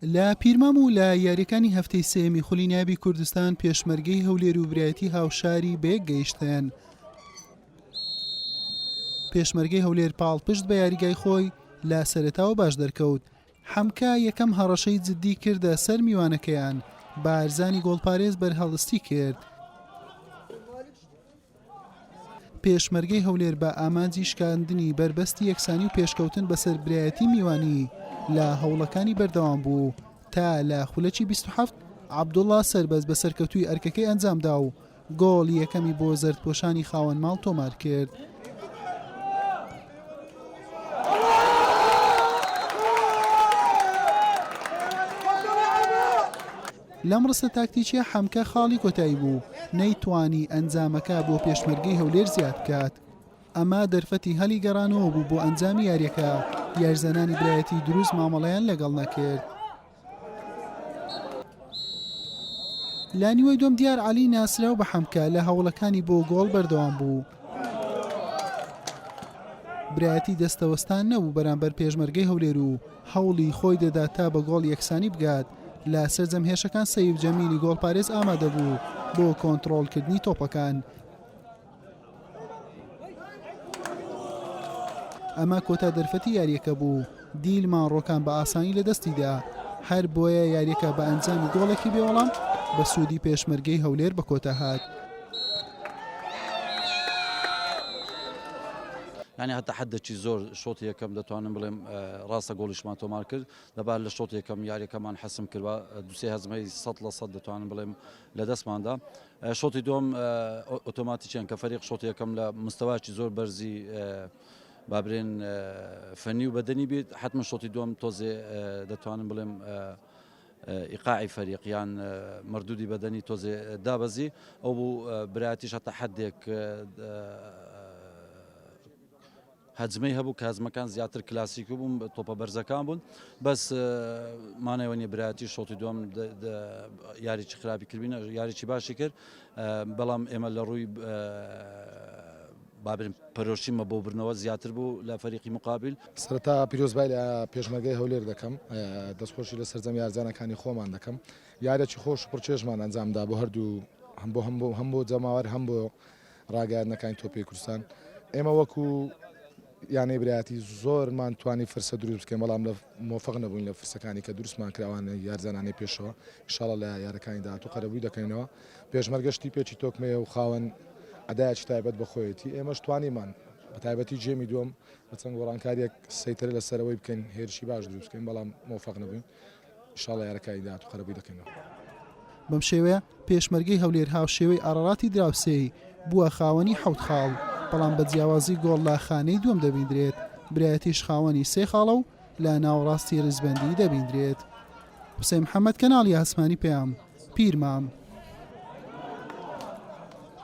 لە پیرمام و لە یاریەکانی هەفتەی سێیەمی خولی نایابی کوردستان پێشمەرگەی هەولێر و برایەتی هاوشاری بەیەک گەیشتن. پێشمەرگەی هەولێر پاڵپشت بە یاریگای خۆی لە سەرەتاوە باش دەرکەوت. حەمکا یەکەم هەڕەشەی جددی کردە سەر میوانەکەیان، بارزانی گۆڵپارێز بەرهەڵستی کرد. پێشمەرگەی هەولێر بە ئامانجی شکاندنی بەربەستی یەکسانی و پێشکەوتن بەسەر برایەتی میوانی لە هەوڵەکانی بەردەوام بوو تا لە خولەکی 27 عەبدوڵا سەربەست بە سەرکەوتووی ئەرکەکەی ئەنجامدا و گۆڵی یەکەمی بۆ زەردپۆشانی خاوەن ماڵ تۆمار کرد. لەم ڕستە تاکتیکیە حەمکە خاڵی کۆتایی بوو، نەیتوانی ئەنجامەکە بۆ پێشمەرگەی هەولێر زیاد بکات. ئەمە دەرفەتی هەلی گەڕانەوە بوو بۆ ئەنجامی یاریەکە، یاریزانانی برایەتی دروست مامەڵەیان لەگەڵ نەکرد. لە نیوەی دووەم دیار عەلی ناسراو بە حەمکە لە هەوڵەکانی بۆ گۆڵ بەردەوام بوو. برایەتی دەستەوەستان نەبوو بەرامبەر پێشمەرگەی هەولێر و هەوڵی خۆی دەدا تا بە گۆڵ یەکسانی بگات، لە سەرجەم هێرشەکان سەیف جەمیلی گۆڵپارێز ئامادەبوو بۆ کۆنتڕۆڵکردنی تۆپەکان. ئەمە کۆتا دەرفەتی یارییەکە بوو، دیلمان ڕۆکان بە ئاسانی لەدەستیدا، هەر بۆیە یارییەکە بە ئەنجامی گۆڵێکی بێوەڵام بە سوودی پێشمەرگەی هەولێر بە کۆتا هات. یانی هەتا حدێکی زۆر شۆتی یەکەم دەتوانم بڵێم ڕاستە گۆڵیشمان تۆمار کرد لەبار لە شۆت یەکەم یاریەکەمان حەسم کردوە دوسێ هەزمەی سە لە سە دەتوانم بڵێم لە دەستماندا شۆتی دوم ئۆتۆماتیکیان کە فەریق شۆت یەکەم لە مستەواکی زۆر بەرزی بابرێن فەنی و بەدەنی بیت حتمما شۆتی دوم تۆزێ دەتوانم بڵێم ئیقاعی فەریق یان مردودی بەدەنی تۆزێ دابەزی ئەو بوو برایەتیش هەتا حدێک هەجمەی هەبوو کە هەزمەکان زیاتر کلاسیک بوون تۆپە بەرزەکان بوون بەس مانەوە نیە برایەتی شۆتی دوم یاریی خراپی کردبینە یاریی باشی کرد بەڵام ئێمە لە ڕووی بابرین پەرۆشیمە بۆ بردنەوە زیاتر بوو لە فەریقی مقابل. سەرەتا پیرۆزبای لە پێشمەرگەی هەولێر دەکەم، دەستخۆشی لە سەرجەم یارزانەکانی خۆمان دەکەم، یاریەکی خۆش و پڕچێژمان ئەنجامدا بۆ هەردوو هەم بۆ هەم بۆ هەم بۆ جەماوەر هەم بۆ ڕاگەیاندنەکانی تۆپی کوردستان. ئێمە وەکو یانەی برایەتی زۆرمان توانی فرسە دروست بکەین بەڵام لە مۆفەق نەبووین لە فرسەکانی کە دروستمان کراوانە یارزانانەی پێشەوە ئیشاڵا لە یارەکانی داهاتوو قەرەبووی دەکەینەوە. پێشمەرگەش تیپێکی تۆکمەیە و خاوەن ئەدایەکی تایبەت بە خۆیەتی، ئێمەش توانیمان بە تایبەتی گێمی دووەم بە چەند گۆڕانکارییەک سەیتەرە لەسەر ئەوەی بکەین هێرشی باش دروست بکەین، بەڵام مۆفەق نەبووین، ئیشاڵا یارەکانی داهاتوو قەرەبووی دەکەینەوە. بەم شێوەیە پێشمەرگەی هەولێر هاوشێوەی ئاراراتی دراوسێی بووە خاوەنی حەوت خاڵ، بەڵام بە جیاوازی گۆڵ لە خانەی دووەم دەبیندرێت، برایەتیش خاوەنی سێ خاڵە و لە ناوەڕاستی ریزبەندی دەبیندرێت. حوسێن محەمەد، کەناڵی ئاسمانی پەیام، پیرمام.